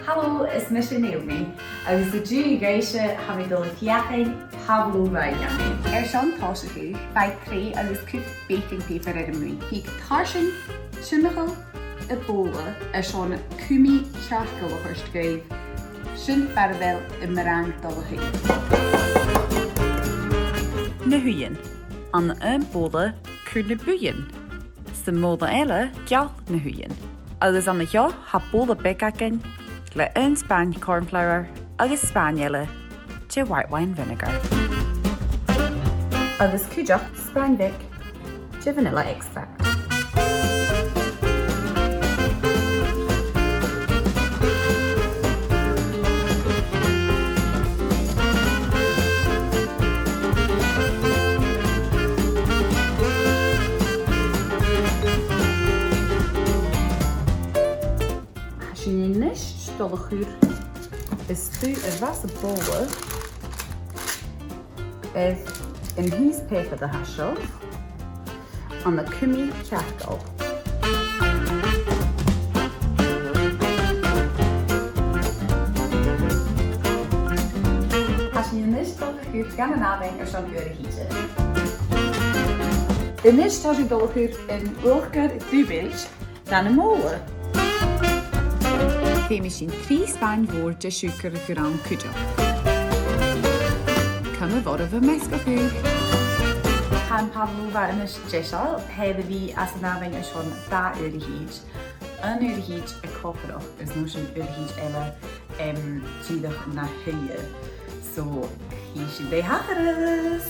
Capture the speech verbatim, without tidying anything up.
Halò, is mise Naomi, agus an-diugh dhuibhse tha mi a' dol a dh'fheuchainn pavlova a dhèanamh. Airson tòiseachadh, faigh treidhe agus cuid baking paper air a muigh. Thig tarsainn timcheall am bobhla airson cumaidh cearcall a thoirt dhuibh. Sin far a bheil am meringue a' dol a thaobh. Na h-uighean. Ann am bobhla, cuir na buidheann. Sa bhobhla eile, geal na h-uighean. Agus an seo, tha bobhla beag againn le aon spàin corn flour agus spàin eile de white wine vinegar. Agus cuideachd spàin bheag de vanilla extract. Tha sinn a-nis a' dol a chur an stuth a bh' anns a' bhobhla air a' phìos pàipeir a tha seo, ann an cumaidh cearcall. Tha sinn a-nis a' dol a chur gun an àmhainn airson uair a thìde. A-nis tha sinn a' dol a chur an uachdar dùbailt dhan a' bhobhla. Feumaidh sinn trì spàin mhòr de shiùcar a chur ann cuideachd. Cumaibh oirbh a' measgachadh. Tha am pavlova a-nis deiseil, tha e air a bhith anns an àmhainn airson dà uair a thìde. Aon uair a thìde a' comharrachadh, is an uair sin uair a thìde eile, em, dìreach na shuidhe. So, chì sinn dè thachras.